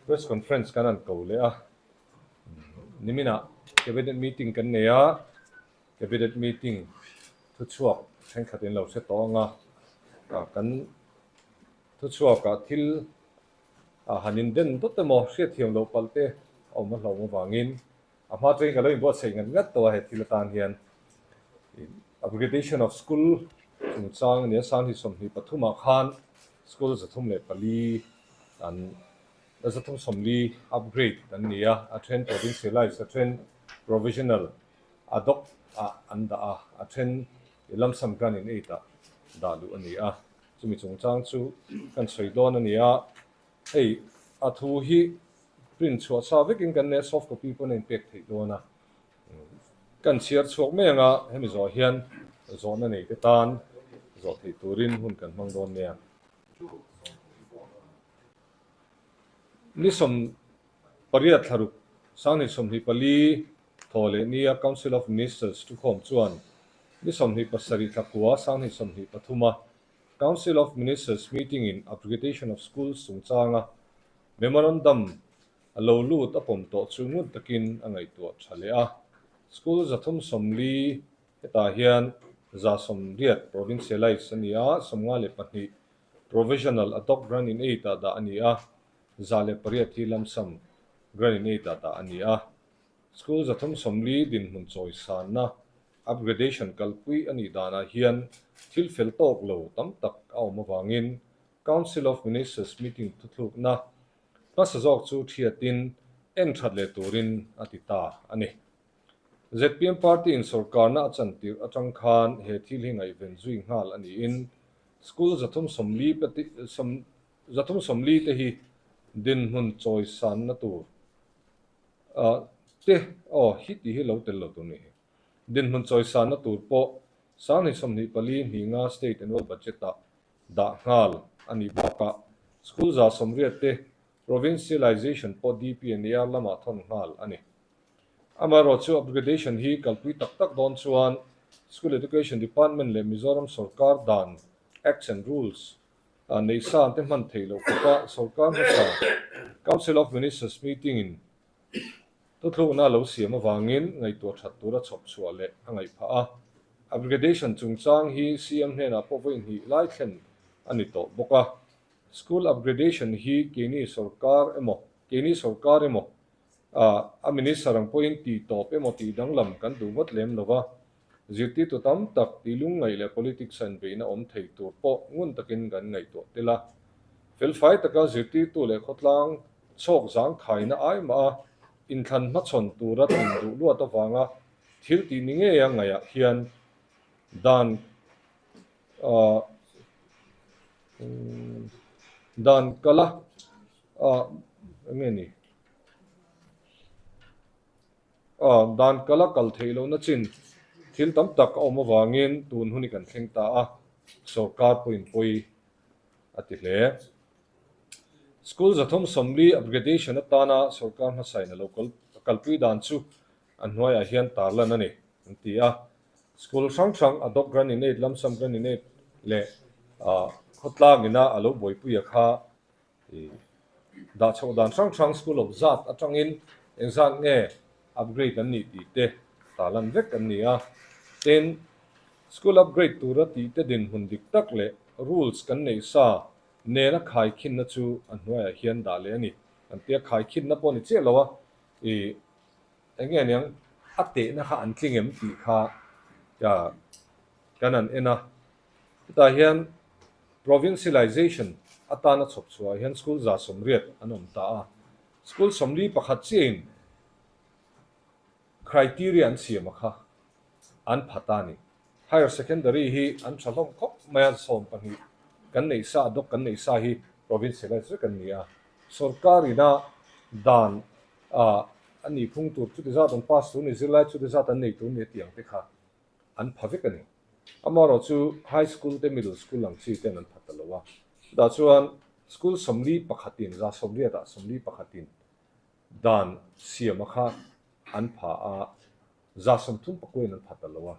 Press conference kan han ko leh a, niminah cabinet meeting kan nei a, cabinet meeting thuchhuak thenkhat in lo hre tawh ang a, kan thuchhuakah thil han inden dawt emaw hriatthiam loh palh te a awm a hlauhawm avangin A hma chuan ka lo inbuatsaih ngat ngat tawh a he thil atan hian Upgradation of School chungchang a nia, Sanghnih 23 ah khan School 304 an 340 upgrade an ni a, a then provincialized, a then provisional ad hoc ah an dah a, a then lump sum grant in aid ah dah luh a ni a, chumi chungchang chu kan sawi dawn a ni a, hei a thu hi Print chhuah sa vekin kan nei a, soft copy pawn a inpek theih dawn a. Kan chhiar chhuak mai anga hemi zawh hian zawhna nei te tan zawh theih turin hun kan hmang dawn nia. Ni 18 thlaruk Sanghnih 24 thaw leh nia Council of Ministers thukhawm chuan ni 27 thlakua Sanghnih 23 a Council of Ministers meeting in Upgradation of Schools chungchanga Memorandum a lo lut a pawm tawh chu ngun takin a ngaihtuah tha leh a. School 340 hetah hian 180 provincialised a ni a, 52 provisional ad hoc grant in aid ah dah a ni a, 108 hi lump sum grant in aid ah dah a ni a. School 340 dinhmun chawisanna upgradation kalpui a nih danah hian thil fel tawk lo tam tak a awm avangin Council of Ministers meeting thuthlukna hmasa zawk chu thiatin en that leh turin a ti ta a ni. Zpm party in sorkarna a chan tirh atang khan he thil hi ngaihven zui nghal a niin school 340 te hi dinhmun chawisanna tur te aw hi tih hi lo tel lo tur ni hi. Dinhmun chawisanna tur pawh 2024 hninga state annual budget ah dah nghal a nih bakah school 180 te provincialization pawh DPNAR lamah thawn nghal a ni. Amaherawhchu upgradation hi kalpui tak tak dawn chuan School Education Department leh Mizoram sorkar dan Acts and Rules neih san te hman theih loh khawpa sorkar hmasa Council of Ministers meeting in Thuthlukna a lo siam avangin ngaihtuah that tura chhawp chhuah leh a ngaih phah a. Upgradation chungchang hi CM hnenah pawh vawi hnih lai thlen a ni tawh bawk a. School upgradation hi keini sorkar emaw, keini sorkar emaw, a minister ang pawhin tih tawp emaw tih danglam kan duh ngawt lem lo va. Zirtirtu tam tak tih lungngaih leh politics a inbeihna awm thei tur pawh ngun takin kan ngaihtuah tel a. Felfai taka zirtirtu leh khawtlang chhawk zangkhaina ai mah a inthlan hmachhawn tura tlin duh luat avanga thil tih ni ngeia ngaihah hian dan dan kala eng nge ni? Dan kala kal theih lohna chin thil tam tak a awm avangin tun hun hi kan thleng ta a, sorkar pawhin pawi a ti hle. School 340 upgradation atana sorkar hmasain a lo kalpui dan chu a hnuaiah hian tarlan a ni, an ti a. School hrang hrang ad hoc grant in aid, lump sum grant in aid leh khawtlang ina a lo buaipuia kha Dah chhoh dan hrang hrang School of zat atangin engzat nge upgrade an nih tih te tarlan vek an ni a. Tin, School upgrade tura tih te dinhmun dik tak leh rules kan neih sa nena khaikhinna chu a hnuaiah hian dah leh a ni. An tia khaikhinna pawh ni chiah lo a, ih eng nge niang a tehna kha an tling em tih kha kan han en a. Hetah hian Provincialization atana chhawp chhuahah hian school 180 an awm ta a, school 41 chiahin criteria an siam a kha an pha ta a ni. Higher Secondary hi an tha hlawm khawp mai a, 12 kan neih sa, ad hoc kan neih sa hi provincialize vek an ni a. Sorkar ina dan a nih phung tur chuti zat an pass tur ni, zirlai chuti zat an nei tur ni a tih ang te kha an pha vek a ni. Amaherawh chu high school te middle school ang chi ten an pha ta lo a. Chutah chuan school 41 in 180 ah 41 in dan siam a kha an pha a, 39 in an pha ta lo a.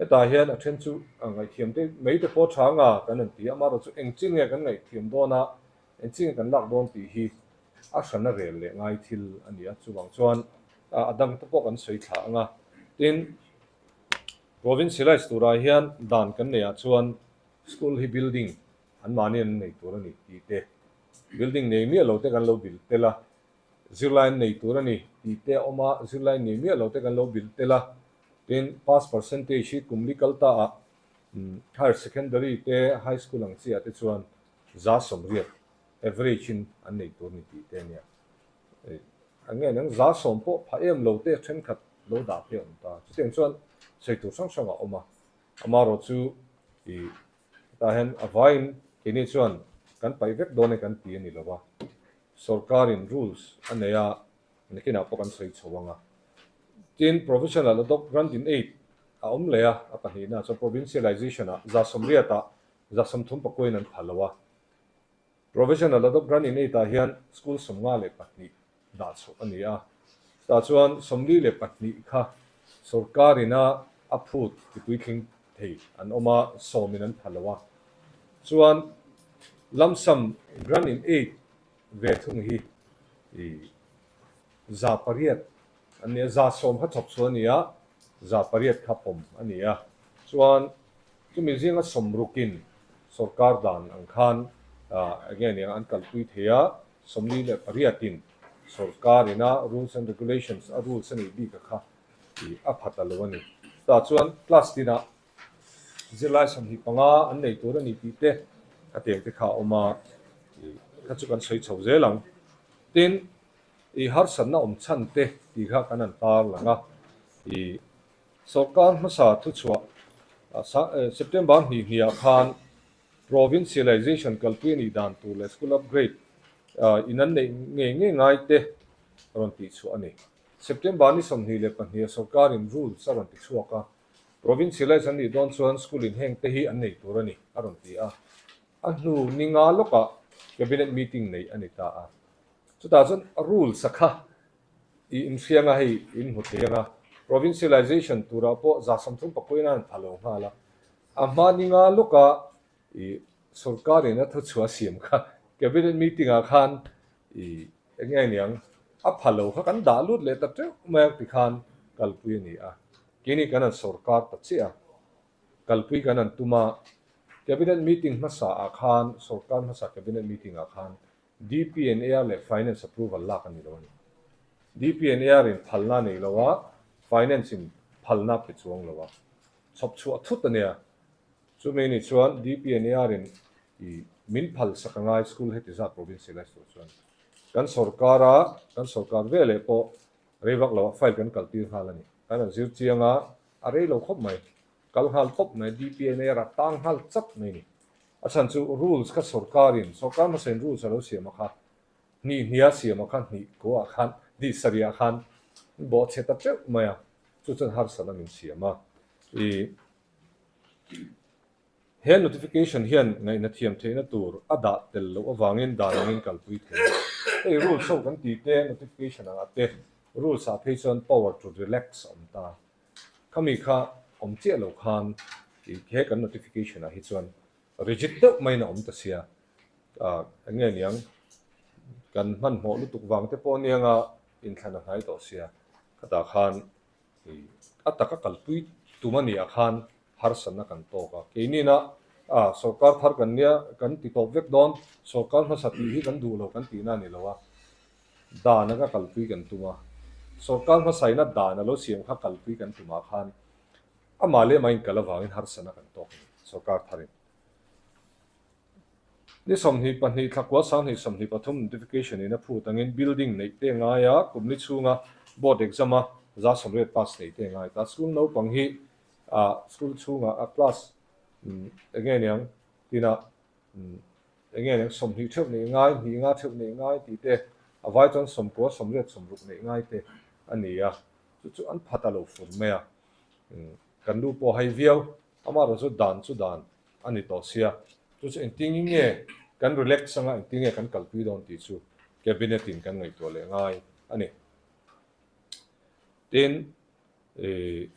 Hetah hian a then chu ngaihthiam te mai te pawh tha anga kan han ti a, amaherawh chu eng chin nge kan ngaihthiam dawn a, eng chin nge kan lak dawn tih hi a hrana rel leh ngai thil a ni a, chuvang chuan a dang te pawh kan sawi thla ang a. Tin, provincialize turah hian dan kan neihah chuan school hi building anmahni an nei tur a ni tih te, building nei miah lo te kan lo bil tel a, zirlai an nei tur a ni tih te a awm a, zirlai nei miah lo te kan lo bil tel a, tin pass percentage hi kum li kal ta ah higher secondary te high school ang chiah te chuan 80% average in an nei tur a ni tih te a nia. Eng nge nang 10% pawh pha em lo te thenkhat lo dah phei a awm ta. Chutiang chuan sawi tur hrang hrang a awm a, amaherawh chu ih hetah hian a vaiin keini chuan kan paih vek dawn e kan ti a ni lo a, sorkarin rules a nei a, nakinah pawh kan sawi chho ang a. Tin, provisional adopt grant in aid a awm leh a, a pahnihna chuan provincialization ah 80% ah 30 pakuain an pha lo a. Provisional adopt grant in aid ah hian school 52 dah chhuah a ni a, chutah chuan 42 kha sorkarin a a phut tipuitling thei an awm a, sawmin an pha lo a. Chuan lump sum grant in aid ve thung hi 800 an ni a, 10% kha chhawp chhuah a ni a, 800 kha pawm a ni a. Chuan chumi zinga sawmrukin sorkar dan ang khan enge nia an kalpui thei a, 48in sorkar ina rules and regulations a rules a nih bik a kha a pha ta lo a ni. Chutah chuan class tinah zirlai 25 an nei tur a ni tih te a teng te kha a awm a, kha chu kan sawi chho zel ang. Tin, i harsatna awm chhan te tih kha kan han tar lang a, i sorkar hmasa thuchhuah September hnih hniah khan provincialization kalpui a nih dan tur leh school upgrade in an neih ngei ngei ngai te rawn tihchhuah a ni. September ni 22 a sorkarin rules a rawn ti chhuak a, provincialize an nih dawn chuan school in heng te hi an nei tur a ni a rawn ti a. A hnu ni nga lawkah cabinet meeting neih a ni ta a. Chutah chuan rules a kha i inhriang a hei in hmu thei ang a, provincialization turah pawh 30 pakuain a han pha lo nghal a. A hma ni nga lawka i sorkarin a thuchhuah siam kha cabinet meeting ah khan i eng nge niang a pha lo kha kan dah lut leh ta teuh mai ang tikhan kalpui a ni a. Keini kan han sorkar ta chiah a, kalpui kan han tum a, cabinet meeting hmasa ah khan sorkar hmasa cabinet meeting ah khan DPNAR leh Finance approval lak a ni lo a ni. DPNAR in phalna a nei lo a, Finance in phalna a pe chuang lo a. Chhawp chhuah thut a nia. Chumi ni chuan DPNAR in i min phal sak a ngai school heti zat provincialize tur chuan kan sorkar a, kan sorkar ve leh pawh rei vak lo ah file kan kal tir nghal a ni. Kan han zir chiang a, a rei lo khawp mai. Kal nghal tawp mai, DPNAR a tang nghal chat mai a ni. A chhan chu rules kha sorkarin, sorkar hmasain rules a lo siam a kha, hnih hnia siam a kha, hnih kuah khan, hnih sarih khan bawhchhe ta teuh mai a, chu chuan harsatna min siam a. I he notification hian ngaihna thiam theihna tur a dah tel loh avangin dan angin kalpui thei a. Hei rules ho kan tih te notification angah te rules ah phei chuan power to relax a awm ta. Khami kha awm chiah lo khan i he kan notification ah hi chuan rigid deuh maiin a awm ta sia. Eng nge niang kan hmanhmawh lutuk vang te pawh anianga inthlan a hnai tawh sia. Khatah khan i a taka kalpui tum a nih ah khan harsatna kan tawk a. Keinina a sorkar thar kan nia kan ti tawp vek dawn sorkar hmasa tih hi kan duh lo kan tihna a ni lo a. Dan anga kalpui kan tum a, sorkar hmasaina dan a lo siam kha kalpui kan tumah khan amah leh amah inkal avangin harsatna kan tawk a ni, sorkar tharin. Ni 22 thlakua 2023 notification in a phut angin building neih te ngai a, kum li chhunga board exam a 80% pass neih te ngai ta. School naupang hi school chhungah a class eng nge niang tinah Eng nge eng 20 theuh neih ngai, hnih nga theuh neih ngai tih te, a vai chuan 90, 80, 60 neih ngai te a ni a, chu chu an phat a lo fur mai a. Kan lu pawh hai viau, amaherawh chu dan chu dan a ni tawh sia, chu chu engtin nge kan relax anga engtin nge kan kalpui dawn tih chu cabinet in kan ngaihtuah leh ngai a ni. Tin, ih.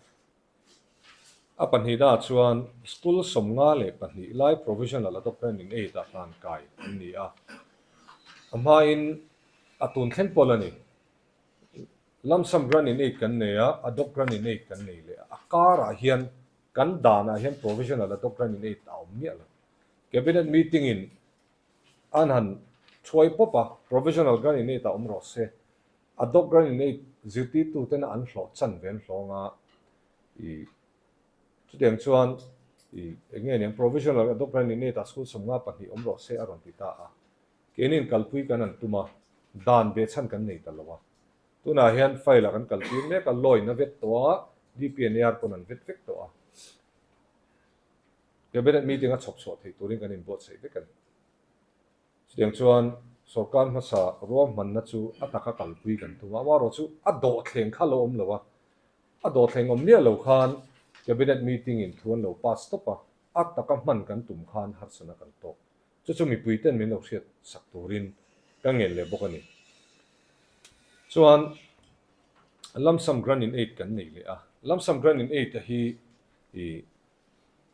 A pahnihnaah chuan school 52 lai provisional adopt grant in aid ah hlan kai an ni a. A hmain A tun thleng pawh la ni. Lump sum grant in aid kan nei a, ad hoc grant in aid kan nei leh a. A karah hian kan danah hian provisional ad hoc grant in aid a awm miah lo. Cabinet meeting in an han thuai pawp a, provisional grant in aid a awm rawh se. Ad hoc grant in aid zirtirtu tena an hlawh chan ve an hlawng a, ih chutiang chuan ih eng nge niang provisional ad hoc grant in aid ah school 52 awm rawh se a rawn ti ta a. Keinin kalpui kan an tum a, dan ve chhan kan nei ta lo a. Tunah hian file ah kan kalpui mek a, law in a vet tawh a, DPNAR pawn an vet vek tawh a. Cabinet meeting a chhawp chhuah theih turin kan inbuatsaih vek a ni. Chutiang chuan sorkar hmasa ruahmanna chu a taka kalpui kan tum a, amaherawhchu a dawhthleng kha lo awm lo a, a dawhthleng awm miah lo khan Cabinet meeting in thu an lo pass tawp a, a taka hman kan tum khan harsatna kan tawk. Chu chu mipui ten min lo hriat sak turin ka ngen leh bawk a ni. Chuan lump sum grant in aid kan nei leh a, lump sum grant in aid a hi ih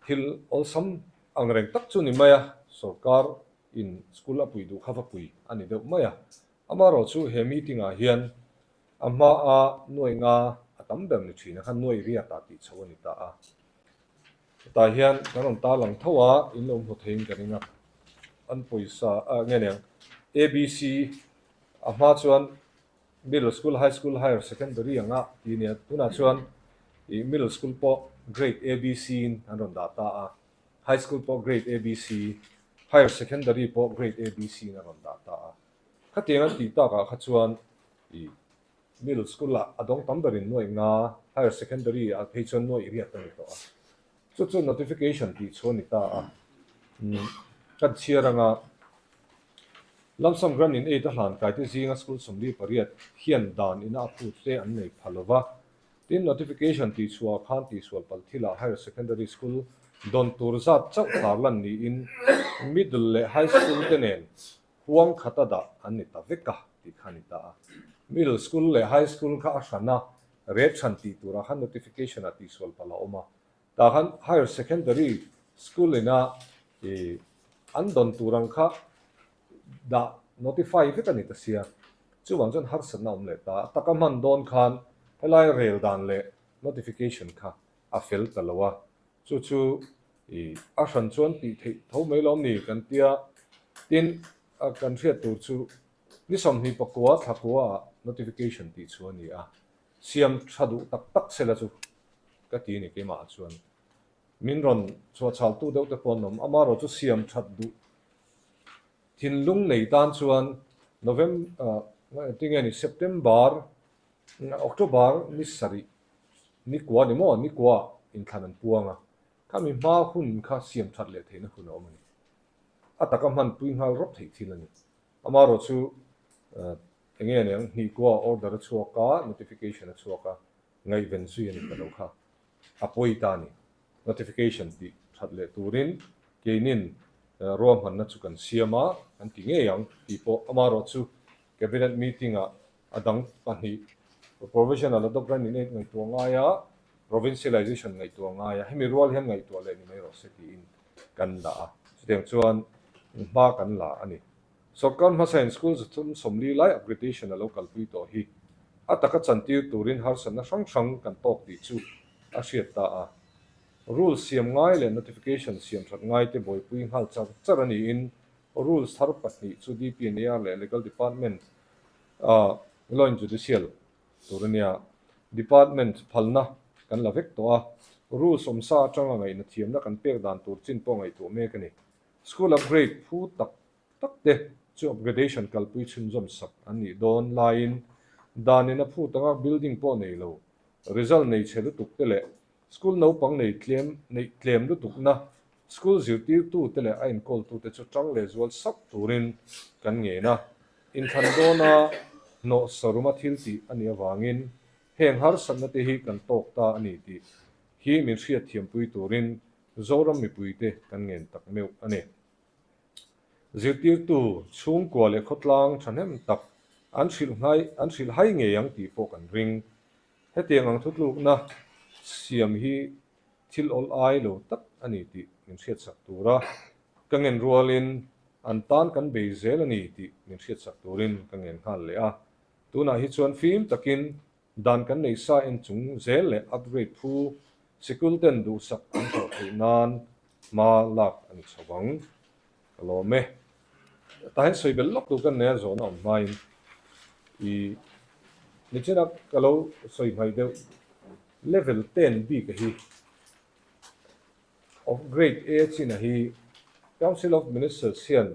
thil awlsam ang reng tak chu ni mai a, sorkar in school a pui duh kha va pui a ni deuh mai a. Amaherawh chu he meeting ah hian a hma a nuai nga a tam ber ni thin a khan nuai riat ah tih chho a ni ta a. Hetah hian kan rawn tarlang tho a, in lo hmu theiin ka ring a, an pawisa ah nge niang ABC a hma chuan middle school, high school, higher secondary anga tih a nia, tunah chuan ih middle school pawh grade ABC in an rawn dah ta a, high school pawh grade ABC, higher secondary pawh grade ABC in a rawn dah ta a, khatiang an tih takah kha chuan ih Middle school ah a dawng tam berin nuaih nga, higher secondary ah phei chuan nuaih riat a ni tawh a. Chu chu notification tih chu a ni ta a. Kan chhiar anga Lump sum grant in aid a hlan kai te zinga school 48 hian dan ina a phut te an nei pha lova. Tin, notification tih chhuah khan tihsual palh thilah higher secondary school dawn tur zat chauh tarlan niin middle leh high school te nen Huang khata dah an ni ta vek a tih kha a ni ta a. Middle school leh high school kha a hran a, ret hran tih turah khan notification ah tihsual palh a awm a. Tah khan higher secondary school ina ih an dawn tur ang kha dah notify vek a ni ta sia. Chuvang chuan harsatna a awm leh ta a. Taka hman dawn khan helai rel dan leh notification kha a fel ta lo a. Chu chu I a hran chuan tih theih tho mai lawm ni kan tia. Tin, kan hriat tur chu ni 29 thla kua ah notification tih chu a ni a, siam tha duh tak tak sela chu ka ti a ni keimah ah chuan. Min rawn chhuahchhaltu deuh te pawh an awm, amaherawh chu siam that duh thinlung nei tan chuan November, tinge ni September, October ni sarih ni kua ni maw, ni kua inthlan an puang a. Khami hma hun kha siam that leh theihna hun a awm a ni. A taka hmanpui nghal rawp theih thil a ni. Amaherawh chu eng nge niang, hnihkua order a chhuak a, notification a chhuak a, ngaihven zui a ni ta lo kha. A pawi ta a ni. Notification tih that leh turin keinin ruahmanna chu kan siam a, kan ti ngei ang tih pawh amaherawh chu Cabinet meeting-ah A dang pahnih, Provisional a dawp reng in ngaihtuah ngai a, Provincialization ngaihtuah ngai a, hemi rual hian ngaihtuah leh ni mai rawh se tiin kan dah a. Chutiang chuan hma kan la a ni. Sorkar hmasain school 340 lai upgradation a lo kalpui tawh hi a taka chantir turin harsatna hrang hrang kan tawk tih chu a hriat ta a. Rules siam ngai leh notification siam that ngai te buaipui nghal char char a niin rules thar pahnih chu DPNAR leh Legal Department Law and Judicial tur a nia. Department phalna kan la vek tawh a, rules awmsa atanga ngaihna thiamna kan pek dan tur chin pawh ngaihtuah mek a ni. School upgrade phu tak tak te chu upgradation kalpui chhunzawm sak an nih dawn laiin danin a phut anga building pawh nei lo, result nei chhe lutuk te leh school naupang nei tlem neih tlem lutukna School zirtirtute leh a enkawltute chu tang leh zual sauh turin kan ngen a, inthlan dawna hnawh saruma thil tih a nih avangin heng harsatna te hi kan tawk ta a ni tih hi min hriatthiampui turin Zoram mipuite kan ngen tak meuh a ni. Zirtirtu chhungkua leh khawtlang thahnem tak an hrilh nghai an hrilh hai ngei ang tih pawh kan ring. Hetiang ang thutlukna siam hi Thil awl ai lo tak a ni tih min hriatsak tura ka ngen rualin An tan kan bei zel a ni tih min hriatsak turin ka ngen nghal leh a. Tunah hi chuan fim takin dan kan nei sa en chung zel leh upgrade phu sikul ten duhsak an hlawh theih nan hma lak a ni chho ang. Ka lawm e. Tah hian sawi belh lawk tur kan nei a zawhna awm hmain i nichina ka lo sawi hmaih deuh level 10 bik a hi of grade A chin a hi Council of Ministers hian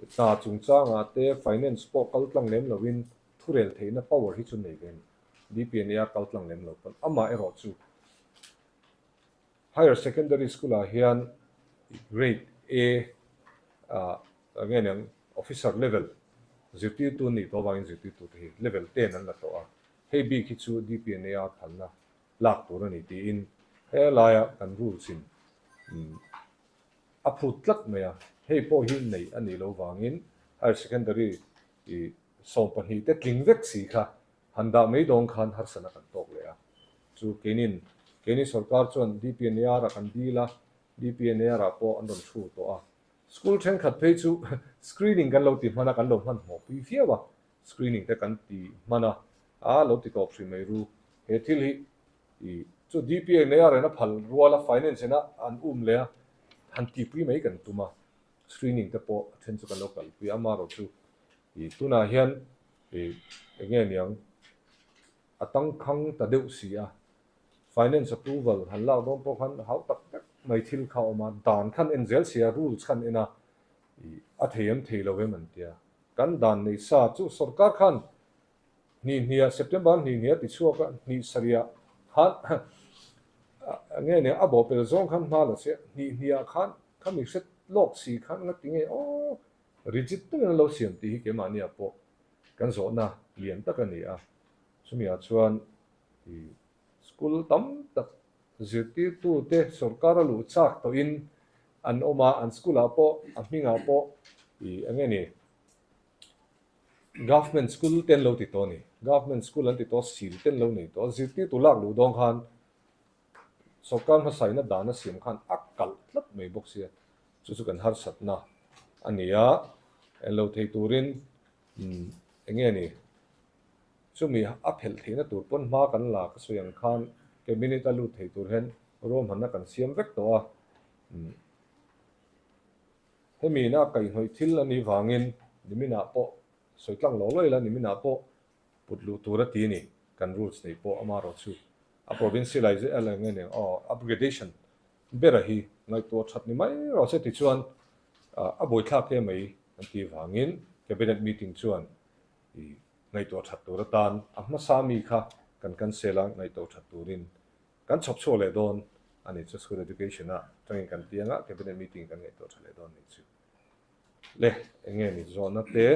hna chungchangah te finance pawh kal tlang lem loin thurel theihna power hi chu nei ve a ni. DPNA kal tlang lem lo pawn amah erawh chu Higher Secondary School ah hian Grade A ah nge niang Officer level zirtirtu an nih tawh avangin zirtirtu te hi level 10 an la tawh a, hei bik hi chu DPNA a phalna lak tur a ni tiin he laia kan rules in a phut tlat mai a, hei pawh hi neih a nih loh vangin Higher Secondary 12 te tling vek si kha han dah mai dawn khan harsatna kan tawk leh a. Chu keinin, keini sorkar chuan DPNAR ah kan dil a, DPNAR ah pawh an rawn thu tawh a. School thenkhat phei chu screening kan lo ti hman a, kan lo hmanhmawh pui viau a, screening te kan ti hman a, a lo ti tawp hrim mai ru. He thil hi i chu DPNAR in a phal rual a, finance in a an um leh a, han tihpui mai kan tum a, screening te pawh a then chu kan lo kalpui a, amaherawhchu i tunah hian i eng nge niang, A tangkhang ta deuh si a, finance approval han lak dawn pawh khan hau tak tak mai thil kha a awm a, dan khan en zel si a, rules khan en a, ih a thei em thei lo em an ti a. Kan dan nei sa chu sorkar khan hnih hniah September hnih hniah ti chhuak a, hnih sarihah khan nge nia a bawhpel zawng khan hma la se, hnih hniah khan khami hre lawk si khan nga ti nge aw rigid takin an lo siam tih hi keimahniah pawh kan zawhna lian tak a ni a. Chumi ah chuan i school tam tak zirtirtute sorkar a luh chak tawhin an awm a, an school ah pawh a hmingah pawh i eng nge ni government school te an lo ti tawh a ni. Government school an ti tawh a, sil te an lo nei tawh a, zirtirtu lak luh dawn khan sorkar hmasaina dan a siam khan a kalh tlat mai bawk sia, chu chu kan harsatna a ni a, englo thei turin eng nge ni. Chumi a phelh theihna tur pawn hma kan la ka sawi ang khan cabinet a lut thei tur hian ruahmanna kan siam vek tawh a. Hemi ina kaihhnawih thil a nih vangin niminah pawh sawi tlang lo lo ila niminah pawh put luh tur a ti a ni. Kan rules nei pawh amaherawh chu a provincialization a nge nia aw upgradation bera hi ngaihtuah that ni mai rawh se tichuan a buaithlak em mai an tih vangin cabinet meeting chuan i ngaihtuah that tur atan a hmasa mi kha kan cancel a, ngaihtuah that turin kan chhawp chhuak leh dawn a ni chu School Education ah tangin kan ti anga Cabinet meeting kan ngaihtuah tha leh dawn a ni chu. Le, eng nge ni zawhna te?